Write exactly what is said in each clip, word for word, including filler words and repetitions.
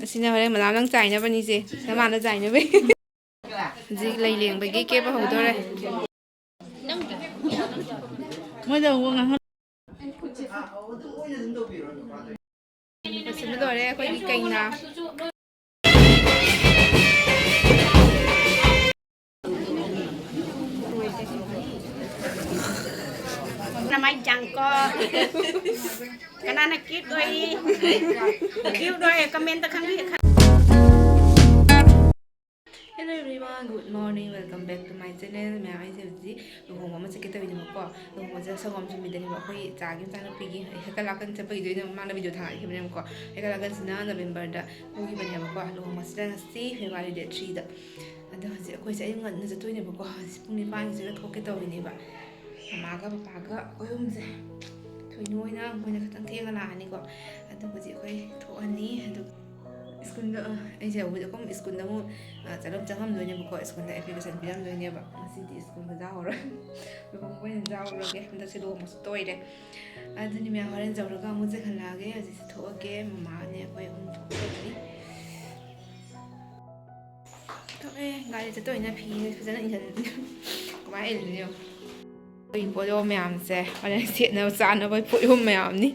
ꯑꯁꯤꯅ ꯍꯣꯔꯦꯟ ꯃꯅꯥꯎ ꯅꯪ ꯆꯥꯏꯅꯕꯅꯤꯁꯦ, ꯅꯃꯥꯅ ꯆꯥꯏꯅꯕꯩ꯫ ꯍꯧꯖꯤꯛ ꯂꯩ ꯂꯦꯡꯕꯒꯤ ꯀꯦꯕ ꯍꯧꯗꯣꯔꯦ꯫ ꯃꯣꯏꯗ ꯑꯃꯨꯛ ꯉꯥꯡꯍꯟ-, ꯂꯣꯏꯁꯤꯟꯕ ꯂꯣꯏꯔꯦ ꯑꯩꯈꯣꯏꯒꯤ ꯀꯩꯅꯥ꯫ ꯅꯃꯥꯏ ꯖꯥꯡꯀꯣ꯫ ꯀꯅꯥꯅ cute ꯑꯣꯏ? Cute ꯑꯣꯏ, comment ꯇ ꯈꯪꯕꯤꯌꯨ꯫ Hello everyone, good morning, welcome back to my channel. ꯃꯌꯥꯝ, ꯑꯩꯁꯦ ꯍꯧꯖꯤꯛ ꯂꯨꯍꯣꯡꯕ ꯑꯃ ꯆꯠꯀꯦ ꯇꯧꯔꯤꯅꯦꯕꯀꯣ꯫ ꯂꯨꯍꯣꯡꯕꯁꯦ ꯁꯪꯒꯣꯝ ꯁꯨꯝꯕꯤꯗꯅꯦꯕ, ꯑꯩꯈꯣꯏ ꯆꯥꯒꯤ ꯃꯆꯥꯅꯨꯄꯤꯒꯤ꯫ ꯑꯩ ꯍꯦꯛꯇ ꯂꯥꯛꯀꯟ ꯆꯠꯄꯒꯤꯗꯣ ꯑꯩꯅ ꯃꯃꯥꯡꯗ video ꯊꯥꯒꯠꯈꯤꯕꯅꯦꯕꯀꯣ꯫ ꯍꯦꯛꯇ ꯂꯥꯛꯀꯟꯁꯤꯅ November ꯗ ꯄꯨꯈꯤꯕꯅꯦꯕꯀꯣ꯫ ꯂꯨꯍꯣꯡꯕꯁꯤꯅ ꯉꯁꯤ February date three ꯗ꯫ ꯑꯗꯣ ꯍꯧꯖꯤꯛ ꯑꯩꯈꯣꯏꯁꯦ ꯑꯌꯨꯛ ꯉꯟꯅ ꯆꯠꯇꯣꯏꯅꯦꯕꯀꯣ꯫ ꯍꯧꯖꯤꯛ ꯄꯨꯡ ꯅꯤꯄꯥꯟꯒꯤꯁꯤꯗ ꯊꯣꯛꯀꯦ ꯇꯧꯔꯤꯅꯦꯕ꯫ ꯃꯃꯥꯒ ꯄꯄꯥꯒ ꯑꯩꯈꯣꯏ ꯑꯍꯨꯝꯁꯦ꯫ ꯊꯣꯏꯅꯨ ꯍꯣꯏꯅ ꯃꯣꯏꯅ ꯈꯤꯇꯪ ꯊꯦꯡꯅ ꯂꯥꯛꯑꯅꯤꯀꯣ꯫ ꯑꯗꯨ ꯍꯧꯖꯤꯛ ꯑꯩꯈꯣꯏ ꯊꯣꯛꯑꯅꯤ꯫ ꯑꯗꯨ ꯁ꯭ꯀꯨꯜꯗ, ꯑ, ꯑꯩꯁꯦ ꯍꯧꯖꯤꯛ ꯑꯩꯈꯣꯏ ꯁ꯭ꯀꯨꯜꯗ ꯑꯃꯨꯛ, ꯑ, ꯆꯠꯂꯝ-, ꯆꯪꯉꯝꯗꯣꯏꯅꯦꯕꯀꯣ꯫ ꯁ꯭ꯀꯨꯜꯗ application ꯄꯤꯔꯝꯗꯣꯏꯅꯦꯕ꯫ ꯉꯁꯤꯗꯤ ꯁ꯭ꯀꯨꯜꯗ ꯌꯥꯎꯔꯔꯣꯏ꯫ ꯂꯨꯍꯣꯡꯕ ꯑꯣꯏꯅ ꯌꯥꯎꯔꯒꯦ꯫ ꯍꯟꯗꯛꯁꯦ ꯂꯨꯍꯣꯡꯕꯁꯨ ꯇꯣꯏꯔꯦ꯫ ꯑꯗꯨꯅꯤ ꯃꯌꯥꯝ, ꯍꯣꯔꯦꯟ ꯌꯧꯔꯒ ꯑꯃꯨꯛ ꯆꯦꯜꯍꯜꯂꯛꯑꯒꯦ꯫ ꯍꯧꯖꯤꯛꯁꯦ ꯊꯣꯛꯑꯒꯦ꯫ ꯃꯃꯥꯅꯦ ꯑꯩꯈꯣꯏ ꯑꯍꯨꯝ ꯊꯣꯛꯑꯅꯤ꯫ ꯊꯣꯛꯑꯦ꯫ ꯒꯥꯔꯤ ꯆꯠꯇꯣꯏꯅ ꯐꯤ ꯐꯖꯅ ꯏꯟꯁꯤꯟ-, ꯀꯃꯥꯏꯅ ꯏꯜꯂꯤꯅꯣ ꯌꯦꯡꯉꯣ꯫ ꯑꯩꯈꯣꯏ ꯄꯣꯠꯌꯣꯝ ꯃꯌꯥꯝꯁꯦ ꯍꯣꯔꯦꯟ ꯁꯦꯠꯅꯕ ꯆꯥꯅꯕ ꯄꯣꯠꯌꯣꯝ ꯃꯌꯥꯝꯅꯤ꯫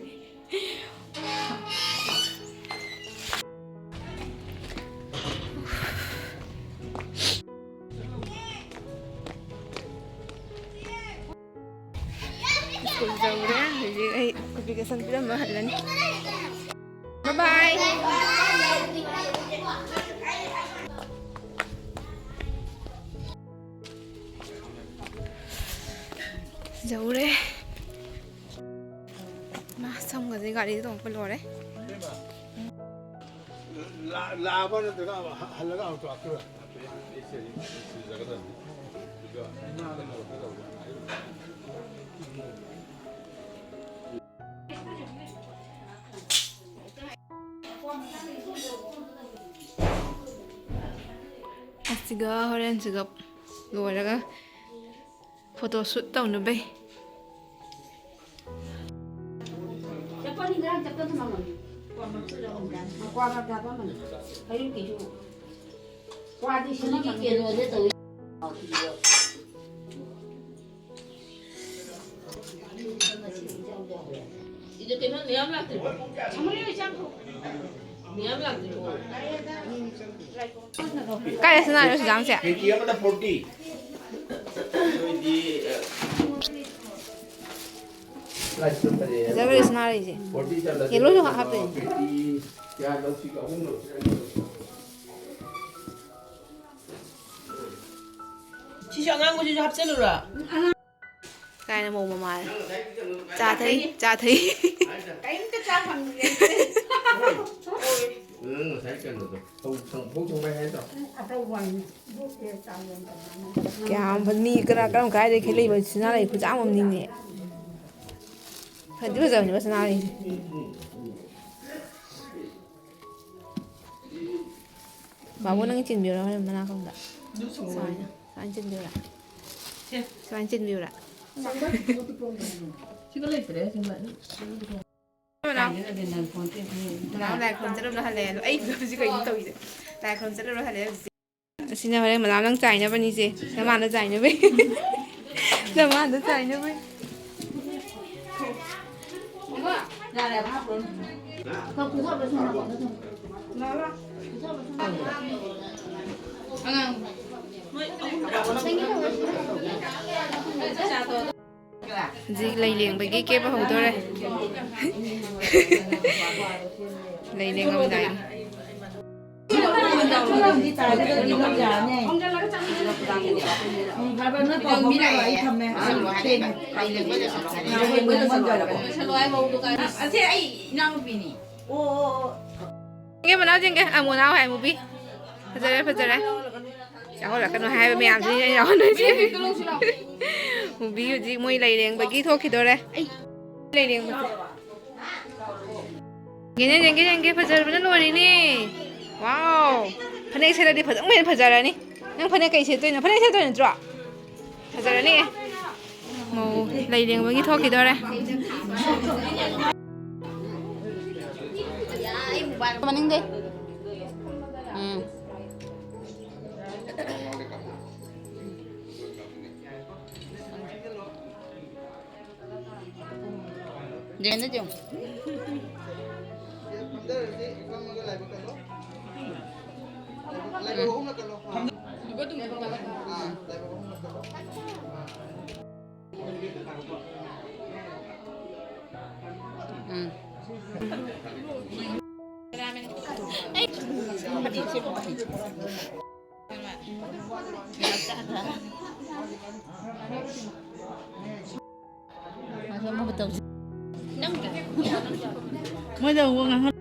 ꯁ꯭ꯀꯨꯜ ꯌꯧꯔꯦ꯫ ꯍꯧꯖꯤꯛ ꯑꯩ application ꯄꯤꯔꯝꯕ ꯍꯜꯂꯅꯤ꯫ Bye bye꯫ ꯌꯧꯔꯦ꯫ ꯃꯥ, ꯁꯝꯒꯁꯦ ꯒꯥꯔꯤꯗ ꯇꯣꯡꯉꯛꯄ ꯂꯣꯏꯔꯦ꯫ ꯂꯥ-, ꯂꯥꯛꯑꯕ ꯅꯠꯇ꯭ꯔꯒ ꯍ-, ꯍꯜꯂꯒ ꯑꯃꯨꯛ ꯇꯧꯔꯛꯇꯣꯏꯔꯣ? ꯑꯁꯤꯒ ꯍꯣꯔꯦꯟꯁꯤꯒ ꯂꯣꯏꯔꯒ photo shoot ꯇꯧꯅꯕꯩ꯫ ꯉꯔꯥꯡ ꯆꯠꯄ ꯊꯝꯃꯝꯃꯤ꯫ ꯀ꯭ꯋꯥ ꯃꯔꯛꯇ ꯍꯥꯞꯄꯝꯃꯅꯤ꯫ ꯑꯌꯨꯛꯀꯤꯁꯨ꯫ ꯀ꯭ꯋꯥꯗꯤ ꯁꯤꯃ ꯍꯧꯖꯤꯛꯀꯤ ꯀꯩꯅꯣꯁꯦ ꯇꯧꯏ꯫ ꯁꯤꯗ ꯀꯩꯅꯣ ꯃꯌꯥꯝ ꯂꯥꯛꯇ꯭ꯔꯤꯕꯣ? ꯃꯌꯥꯝ ꯂꯥꯛꯇ꯭ꯔꯤꯕꯣ? ꯀꯥꯏꯗ ꯁꯥꯟꯅꯔꯤꯅꯣ ꯁꯨꯖꯥꯝꯁꯦ? ꯀꯦꯖꯤ ꯑꯃꯗ ꯐꯣꯔꯇꯤ꯫ ꯅꯣꯏꯗꯤ, ꯑ, ꯐꯖꯈ꯭ꯔꯦ ꯁꯅꯥꯔꯩꯁꯦ꯫ ꯐꯣꯔꯇꯤ ꯆꯠꯂꯗꯤ ꯌꯦꯜꯂꯣꯁꯨ ꯍꯥꯞꯄꯦ꯫ ꯀꯦꯖꯤ ꯀꯌꯥ ꯂꯧꯁꯤꯒꯦ? ꯑꯍꯨꯝ ꯂꯧꯁꯤꯔ, ꯑꯅꯤ ꯂꯧꯁꯤꯔ? ꯁꯤꯁꯨ ꯑꯉꯥꯡꯕꯁꯤꯁꯨ ꯍꯥꯞꯆꯜꯂꯨꯔꯥ? ꯀꯥꯏꯅ ꯃꯧ ꯃꯃꯥꯜꯂꯦ꯫ ꯆꯥ ꯊꯛꯏ, ꯆꯥ ꯊꯛꯏ꯫ ꯀꯔꯤꯝꯇ ꯆꯥ ꯐꯪꯗꯦ꯫ ꯅꯪ ꯉꯁꯥꯏ ꯀꯩꯅꯣꯗꯣ, ꯐꯧ ꯊꯣꯡ-, ꯐꯧ ꯊꯣꯡꯕꯩ ꯍꯥꯏꯗ꯭ꯔꯣ? ꯑꯆꯧꯕ ꯍꯥꯏꯅꯤ꯫ ꯀꯌꯥꯝ ꯐ-, ꯃꯤ ꯀꯔ-, ꯀꯔꯝ ꯀꯥꯏꯗꯒꯤ ꯈꯦꯠꯂꯛꯏꯕ ꯁꯅꯥꯔꯩ ꯈꯨꯆꯥꯝ ꯑꯃꯅꯤꯅꯦ꯫ ꯐꯗꯤ ꯐꯖꯕꯅꯦꯕ ꯁꯅꯥꯔꯩꯁꯦ꯫ ꯕꯥꯕꯨ, ꯅꯪ ꯆꯤꯟꯕꯤꯔꯣ ꯍꯣꯔꯦꯟ ꯃꯅꯥꯀꯣꯡꯗ꯫ ꯁꯨꯃꯥꯏꯅ, ꯁꯨꯃꯥꯏꯅ ꯆꯤꯟꯕꯤꯔꯣ꯫ ꯁꯦ꯫ ꯁꯨꯃꯥꯏꯅ ꯆꯤꯟꯕꯤꯔꯣ꯫ ꯁꯤꯒ ꯂꯩꯇ꯭ꯔꯦ, ꯁꯤꯃ꯫ ꯅꯅꯥꯎ ꯂꯥꯏ ꯈꯨꯔꯨꯝ ꯆꯠꯂꯨꯕꯅ ꯍꯜꯂꯛꯑꯦ꯫ ꯑꯗꯣ ꯑꯩ ꯐꯤꯕꯝꯁꯤ ꯀꯩꯅꯣ ꯇꯧꯔꯤꯁꯦ? ꯂꯥꯏ ꯈꯨꯔꯨꯝ ꯆꯠꯂꯨꯕꯅ ꯍꯜꯂꯛꯑꯦ ꯍꯧꯖꯤꯛ꯫ ꯑꯁꯤꯅ ꯍꯣꯔꯦꯟ ꯃꯅꯥꯎ ꯅꯪ ꯆꯥꯏꯅꯕꯅꯤꯁꯦ꯫ ꯅꯃꯥꯟꯗ ꯆꯥꯏꯅꯕꯩ꯫ ꯅꯃꯥꯟꯗ ꯆꯥꯏꯅꯕꯩ꯫ ꯍꯧꯖꯤꯛ ꯂꯩ ꯂꯦꯡꯕꯒꯤ ꯀꯦꯕ ꯍꯧꯗꯣꯔꯦ꯫ ꯂꯩ ꯂꯦꯡꯉꯝꯗꯥꯏꯒꯤ꯫ ꯑꯁꯦ ꯑꯩ ꯏꯅꯥꯎꯅꯨꯄꯤꯅꯤ꯫ ꯌꯦꯡꯒꯦ ꯃꯅꯥꯎ, ꯌꯦꯡꯒꯦ꯫ ꯑꯃꯨ ꯅꯥꯎ ꯍꯥꯏ ꯃꯨꯕꯤ꯫ ꯐꯖꯔꯦ, ꯐꯖꯔꯦ꯫ ꯌꯥꯎꯍꯜꯂꯛꯀꯅꯨ ꯍꯥꯏꯕ ꯃꯌꯥꯝꯁꯤꯅꯤ ꯑꯩꯅ ꯌꯥꯎꯍꯟꯗꯣꯏꯁꯦ꯫ ꯃꯨꯕꯤ ꯍꯧꯖꯤꯛ ꯃꯣꯏ ꯂꯩꯔꯦꯡꯕꯒꯤ ꯊꯣꯛꯈꯤꯗꯣꯔꯦ꯫ ꯂꯩꯔꯦꯡꯕꯁꯦ꯫ ꯌꯦꯡꯒꯦ, ꯌꯦꯡꯒꯦ, ꯌꯦꯡꯒꯦ, ꯐꯖꯔꯕꯅ ꯂꯣꯏꯔꯦꯅꯦ꯫ ꯋꯥꯎ! ꯐꯅꯦꯛ ꯁꯦꯠꯂꯗꯤ ꯐꯖ-, ꯑꯃꯨꯛ ꯍꯦꯟꯅ ꯐꯖꯔꯅꯤ꯫ ꯅꯪ ꯐꯅꯦꯛ ꯀꯩ ꯁꯦꯠꯇꯣꯏꯅꯣ? ꯐꯅꯦꯛ ꯁꯦꯠꯇꯣꯏ ꯅꯠꯇ꯭ꯔꯣ? ꯐꯖꯔꯅꯤ꯫ ꯃꯧ ꯂꯩ ꯂꯦꯡꯕꯒꯤ ꯊꯣꯛꯈꯤꯗꯣꯔꯦ꯫ ꯃꯅꯤꯡꯗꯩ꯫ ꯎꯝ꯫ ꯖꯦꯟꯗ ꯌꯦꯡꯉꯨ꯫ ꯎꯝ꯫ ꯃꯣꯏꯗ ꯑꯃꯨꯛ ꯉꯥꯡꯍꯟ-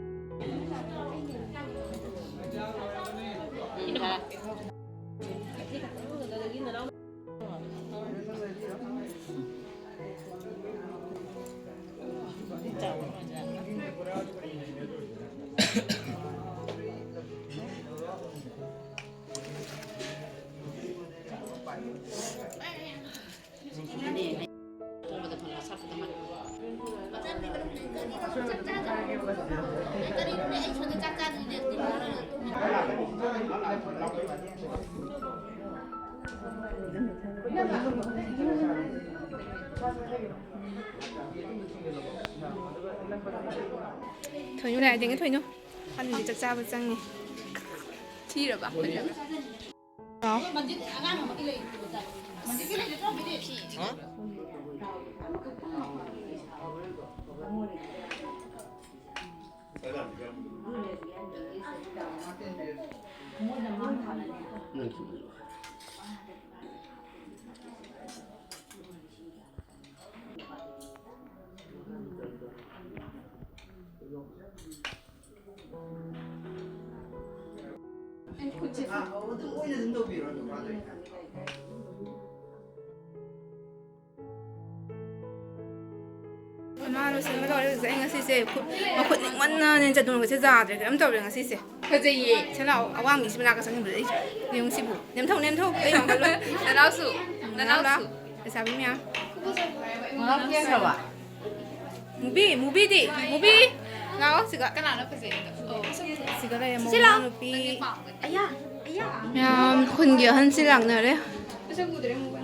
ꯊꯣꯏꯅꯨ, ꯂꯥꯏ ꯇꯤꯟꯒꯤ ꯊꯣꯏꯅꯨ꯫ ꯍꯟꯗꯤ ꯆꯥꯛ ꯆꯥꯕ ꯆꯪꯉꯤ꯫ ꯊꯤꯔꯕ? ꯍꯥꯎ꯫ ꯃꯥ ꯂꯣꯏꯁꯤꯟꯕ ꯂꯣꯏꯔꯦ꯫ ꯍꯧꯖꯤꯛ ꯑꯩ ꯉꯁꯤꯁꯦ ꯈꯨꯠ, ꯃꯈꯨꯠ ꯅꯤꯡꯃꯟꯅꯅꯦ ꯆꯠꯇꯨꯅꯒꯁꯦ ꯌꯥꯗ꯭ꯔꯦ꯫ ꯀꯩꯅꯣꯝ ꯇꯧꯔꯦ ꯉꯁꯤꯁꯦ꯫ ꯐꯖꯩꯌꯦ꯫ ꯁꯦ ꯂꯥꯛꯑꯣ, ꯑꯋꯥꯡꯕꯤꯁꯤ ꯃꯅꯥꯛꯇ ꯆꯪꯁꯤꯟꯕꯗ ꯑꯩ ꯌꯦꯡꯉꯨ ꯁꯤꯕꯨ꯫ ꯅꯦꯝꯊꯧ, ꯅꯦꯝꯊꯧ, ꯑꯩ ꯋꯥꯡꯈꯠꯂꯣ꯫ ꯅꯅꯥꯎꯁꯨ, ꯅꯅꯥꯎ ꯂꯥꯎ꯫ ꯅꯅꯥꯎꯁꯨ꯫ ꯂꯩꯁꯥꯕꯤ ꯃꯌꯥꯝ꯫ ꯃꯅꯥꯎ ꯆꯦꯟꯈ꯭ꯔꯕ? ꯃꯨꯕꯤ, ꯃꯨꯕꯤꯗꯤ? ꯃꯨꯕꯤ? ꯂꯥꯛꯑꯣ ꯁꯤꯒ꯫ ꯀꯅꯥꯅ ꯐꯖꯩ? ꯑꯣ꯫ ꯁꯤꯒ ꯂꯩꯔꯦ ꯁꯤ ꯃꯧ ꯂꯥꯛꯑꯣ꯫ ꯅꯨꯄꯤ꯫ ꯅꯪꯒꯤ ꯄꯥꯝꯕꯅꯦ꯫ ꯑꯌꯥ, ꯑꯌꯥ꯫ ꯃꯌꯥꯝ ꯈꯨꯟꯒꯤ ꯑꯍꯟꯁꯤ ꯂꯥꯛꯅꯔꯦ꯫ ꯃꯁꯛ ꯎꯗ꯭ꯔꯦ ꯑꯃꯨꯛ꯫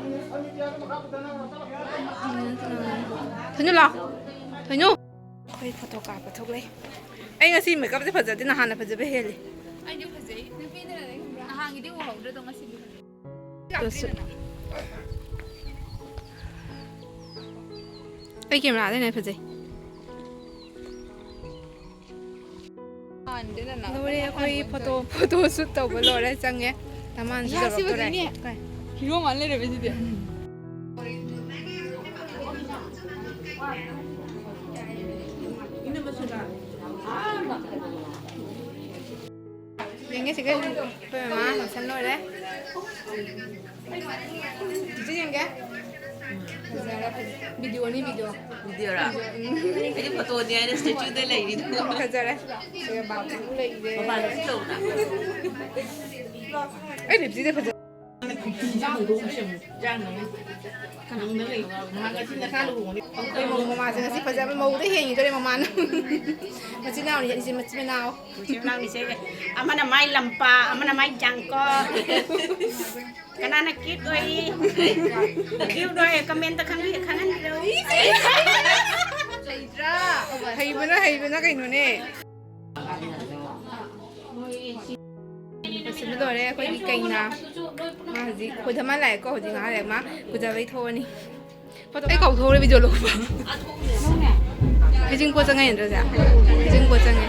ꯊꯣꯏꯅꯨ ꯂꯥꯛꯑꯣ꯫ ꯊꯣꯏꯅꯨ꯫ ꯑꯩꯈꯣꯏ ꯐꯣꯇꯣ ꯀꯥꯞꯄ ꯊꯣꯛꯂꯛꯏ꯫ ꯑꯩ ꯉꯁꯤ ꯃꯦꯀꯞꯁꯦ ꯐꯖꯗꯦ, ꯅꯍꯥꯟꯅ ꯐꯖꯕ ꯍꯦꯜꯂꯤ꯫ ꯑꯩꯗꯤ ꯐꯖꯩ꯫ ꯅꯨꯄꯤꯗꯅꯅꯦ ꯈꯪꯕ꯭ꯔꯥ? ꯅꯍꯥꯟꯒꯤꯗꯤ ꯎꯍꯧꯗ꯭ꯔꯦ ꯑꯗꯣ ꯉꯁꯤꯗꯤ ꯐꯖꯩ꯫ ꯑꯗꯨꯁꯨ꯫ ꯑꯩ ꯀꯦꯃꯦꯔꯥꯗꯩꯅ ꯐꯖꯩ꯫ ꯂꯣꯏꯔꯦ, ꯑꯩꯈꯣꯏ ꯐꯣꯇꯣ, ꯐꯣꯇꯣ ꯁꯨꯠ ꯇꯧꯕ ꯂꯣꯏꯔꯦ, ꯆꯪꯉꯦ꯫ ꯅꯃꯥꯟꯁꯨ ꯌꯥ, ꯁꯤ ꯇꯧꯔꯛꯇꯣꯔꯦ꯫ ꯐꯖꯩꯅꯦ꯫ ꯀꯥꯏ? ꯍꯤꯔꯣ ꯃꯥꯟ ꯂꯩꯔꯝꯃꯦ ꯁꯤꯗꯤ꯫ ꯌꯦꯡꯉꯦ ꯁꯤꯒ ꯑꯩꯈꯣꯏ ꯃꯃꯥ ꯐꯪꯁꯟ ꯂꯣꯏꯔꯦ꯫ ꯆꯤꯆꯦ ꯌꯦꯡꯒꯦ꯫ ꯐꯖꯔꯦ, ꯐꯖꯔꯦ꯫ ꯚꯤꯗꯤꯑꯣꯅꯤ, ꯚꯤꯗꯤꯑꯣ꯫ ꯚꯤꯗꯤꯑꯣꯔꯥ? ꯎꯝ꯫ ꯑꯩꯗꯤ ꯐꯣꯇꯣꯅꯤ ꯍꯥꯏꯅ ꯁ꯭ꯇꯦꯆꯨꯗ ꯂꯩꯔꯤꯗꯣ꯫ ꯐꯖꯔꯦ꯫ ꯁꯤꯒ ꯕꯥꯕꯨ ꯂꯩꯔꯦ꯫ ꯃꯄꯥꯟꯗꯁꯨ ꯇꯧꯕ꯭ꯔꯥ? ꯑꯩ ꯂꯤꯞꯁꯤꯗ ꯐꯖ- ꯑꯩꯈꯣꯏ ꯃꯧ ꯃꯃꯥꯁꯦ ꯉꯁꯤ ꯐꯖꯕ ꯃꯧꯗ ꯍꯦꯟꯈꯤꯗꯣꯔꯦ ꯃꯃꯥꯅ꯫ ꯃꯆꯤꯟ ꯃꯅꯥꯎꯅꯤ ꯏꯆꯦ, ꯃꯆꯤꯟ ꯃꯅꯥꯎ꯫ ꯃꯆꯤꯟ ꯃꯅꯥꯎꯅꯤꯁꯦ ꯑꯃꯅ ꯃꯥꯏ ꯂꯝꯄꯥ, ꯑꯃꯅ ꯃꯥꯏ ꯖꯥꯡꯀꯣ꯫ ꯀꯅꯥꯅ cute ꯑꯣꯏ? Cute ꯑꯣꯏ, comment ꯇ ꯈꯪꯕꯤ-, ꯈꯪꯍꯟꯕꯤꯔꯛꯎ꯫ ꯍꯩꯕꯅ, ꯍꯩꯕꯅ ꯀꯩꯅꯣꯅꯦ꯫ ꯂꯣꯏꯁꯤꯟꯕ ꯂꯣꯏꯔꯦ ꯑꯩꯈꯣꯏꯒꯤ ꯀꯩꯅꯥ꯫ ꯃꯥ ꯍꯧꯖꯤꯛ ꯑꯩꯈꯣꯏ ꯙꯃꯥ ꯂꯥꯛꯑꯦꯀꯣ, ꯍꯧꯖꯤꯛ ꯉꯥꯏꯍꯥꯛ ꯂꯩꯔ ꯃꯥ ꯀꯨꯖꯕꯩ ꯊꯣꯛꯑꯅꯤ꯫ ꯐꯣꯇꯣ ꯑꯩ ꯀꯥꯎꯊꯣꯛꯎꯔꯦ ꯚꯤꯗꯤꯑꯣ ꯂꯧꯕ꯫ ꯍꯩꯖꯤꯡꯄꯣꯠ ꯆꯪꯉꯛꯏ ꯅꯠꯇ꯭ꯔꯣ ꯁꯦ? ꯍꯩꯖꯤꯡꯄꯣꯠ ꯆꯪꯉꯦ꯫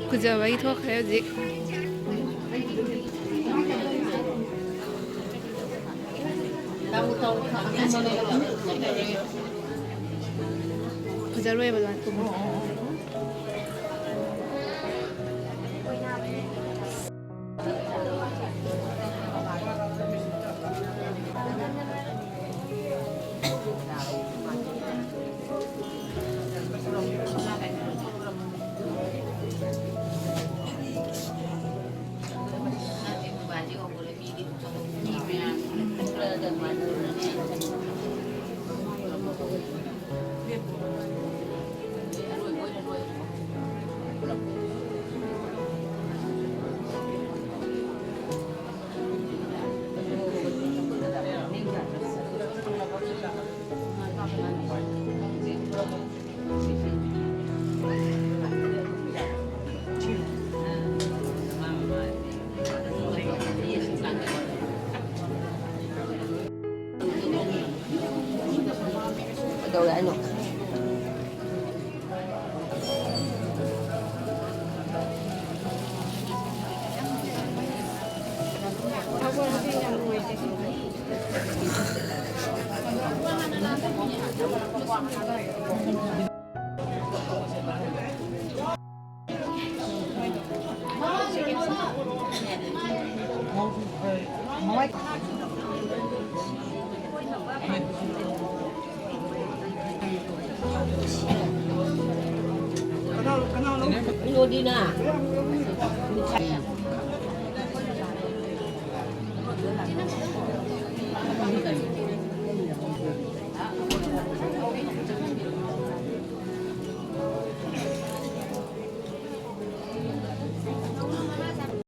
ꯀꯨꯖꯕꯒꯤ ꯊꯣꯛꯈ꯭ꯔꯦ ꯍꯧꯖꯤꯛ꯫ ꯐꯖꯔꯣꯏꯕ ꯂꯥꯟ ꯀꯨꯝꯕ꯫ ꯀꯩꯗꯧꯔꯦ ꯍꯥꯏꯅꯣ? ꯀꯩꯅꯣꯗꯤꯅ꯫